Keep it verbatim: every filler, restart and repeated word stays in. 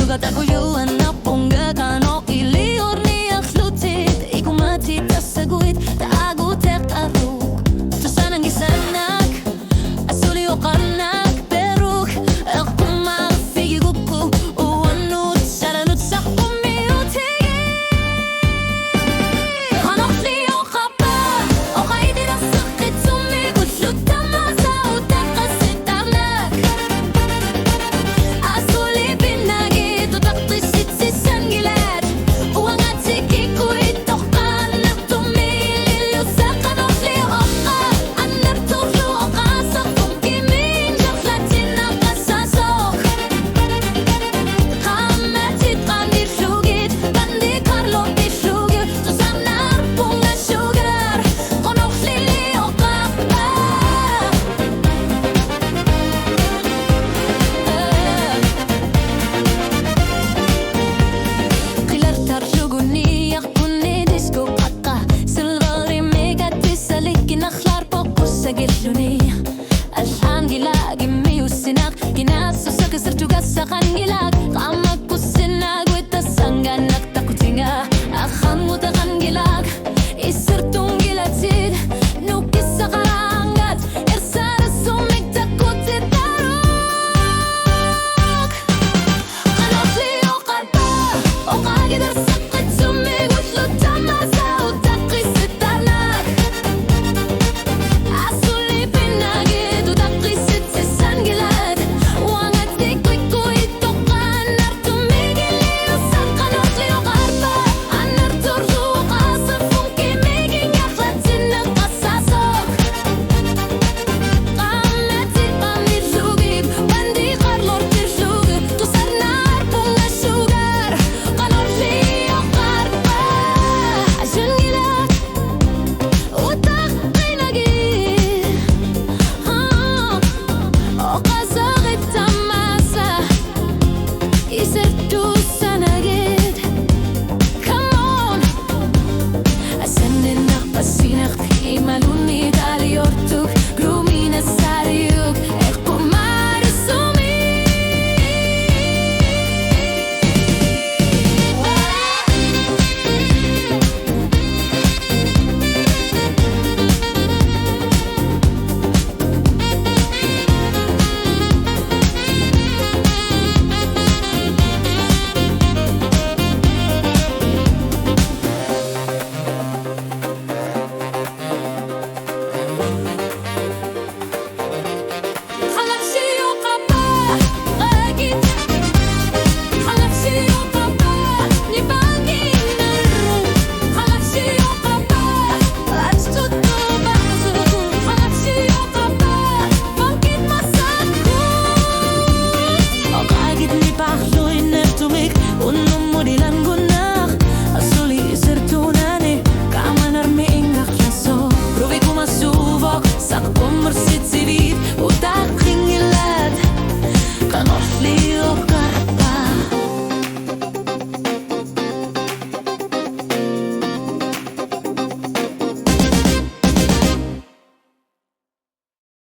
Takujuannarpunga qanoq iliorniarlutit, ikumatitassaguit taaguteqqaaruk. Tusaananngisannak asuli oqarnak peruk, eqqumaarfigigukku uannut salanut saqqummiutigit. Qanorli oqarpa? Oqaitilerseqqitsummi ullut tamaasa utaqqassittarnak. Asuli pinnagit utaqqissitsissanngilaat. Uangatsikkikkuit toqqaannartummi iliussaq qanorli oqarpa? Annertuullu oqaaserput kimiinnerlatinnaqqassaasoq. Qaammatit qaanillugit, Bandi Karlumillugu, tusarnaarpunga sugar, qanorli oqarpa? Qilartarlugu niaqqunnit disko qaqqa, silverimiga tissalikkinarlaarpoq qussagilluni. Allaanngilaq immiussinaq, kinaassuseq isertugassaqanngilaq.